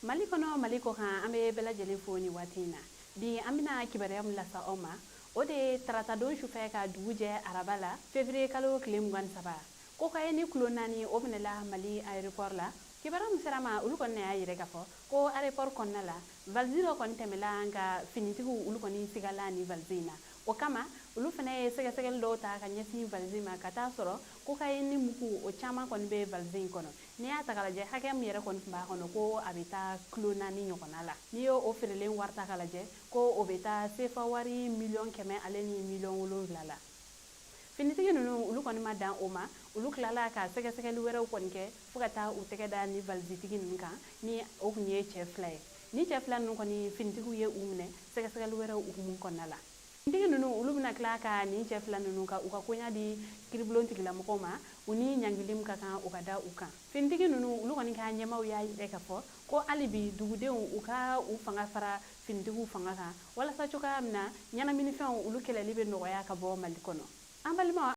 Mali kɔnɔ, Mali kɔ kan, an bɛ bɛɛ lajɛlen fo nin waati in na. Bi, an bɛna kibaruya min lasa aw ma, o de ye taratadon sufɛ ka dugu jɛ araba la, février kalo tile 23, cocaïne kilo 4, o minɛla Mali aéroport la. Kibaruya min sera ma, olu kɔni y'a yɛrɛ k'a fɔ ko aéroport kɔnɔna la, valise dɔ kɔni tɛmɛla, nka finitigiw olu kɔni sigala ni valise in na. O kama, olu fana ye sɛgɛsɛgɛli dɔw ta ka ɲɛsin valise ma, ka taa sɔrɔ cocaïne mugu o caman kɔni bɛ valise in kɔnɔ. N'i y'a ta k'a lajɛ, hakɛ min yɛrɛ kɔni tun b'a kɔnɔ, ko a bɛ taa kilo 4 ɲɔgɔnna la. N'i y'o o feerelen wari ta k'a lajɛ, ko o bɛ taa sefa wari 100 000 ale ni 7 million la. Finitigi ninnu, olu kɔni ma dan o ma, olu tilala ka sɛgɛsɛgɛli wɛrɛw kɔni kɛ fo ka taa u tɛgɛ da ni valizitigi ninnu kan, ni o tun ye cɛ fila ye. Ni cɛ fila ninnu kɔni, finitigiw ye u minɛ sɛgɛsɛgɛli wɛrɛw hukumu kɔnɔna la. Finitigi ninnu, olu bɛna tila ka nin cɛ fila ninnu ka u ka koɲa di kiribulon tigilamɔgɔw ma, u ni ɲangili min ka kan, u ka da u kan. Finitigi ninnu, olu kɔni ka ɲɛmaw y'a yɛrɛ k'a fɔ ko hali bi dugudenw u ka u fanga fara finitigiw fanga kan, walasa cogoya min na ɲɛnaminifɛnw olu kɛlɛli bɛ nɔgɔya ka bɔ Mali kɔnɔ. An balimaw.